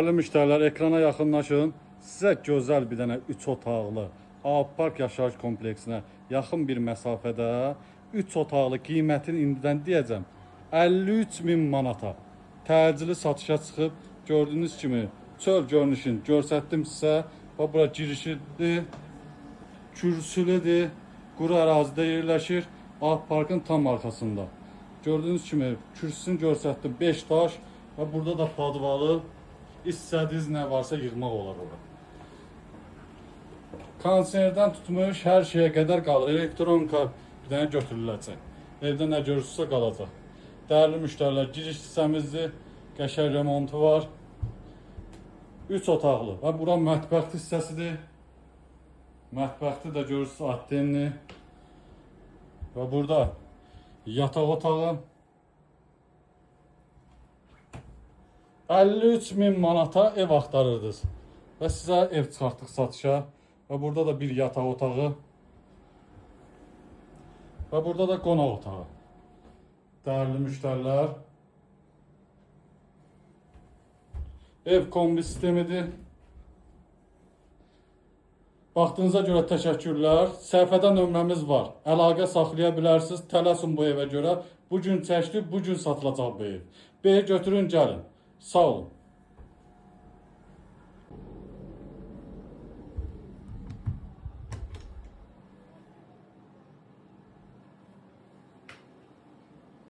Dəyərli müştərilər, ekrana yaxınlaşın. Sizə gözəl bir dənə 3 otaqlı Park yaşayış kompleksinə yaxın bir məsafədə 3 otaqlı qiymətini indidən deyəcəm. 53 min manata təcili satışa çıxıb. Gördüyünüz kimi çöl görünüşünü göstərdim sizə. Bax bura girişidir. Kürsülüdür. Quru ərazidə yerləşir. Parkın tam arxasında. Gördüyünüz kimi kürsüsünü göstərdim 5 daş və burada da padvalı, istədiyiniz nə varsa yığmaq olar ora. Kondisionerdən tutmuş hər şeyə qədər qalır. Elektronka bir dənə götürüləcək. Evdə nə görürsünüzsə qalacaq. Dəyərli müştərilər, giriş hissəmizdir. Qəşəng remontu var. 3 otaqlı və bura mətbəx hissəsidir. Mətbəxdə də görürsünüz atdenli. Və burada yataq otağı. 53 min manata ev axtarırdınız. Və sizə ev çıxartdıq satışa. Və burada da bir yataq otağı. Və burada da qonaq otağı. Dəyərli müştərilər. Ev kombi sistemidir. Vaxtınıza görə təşəkkürlər. Səhifədə nömrəmiz var. Əlaqə saxlaya bilərsiniz. Tələsin bu evə görə. Bu gün çəkdi, bu gün satılacaq bu ev. Bey götürün gəlin. Sağ olun.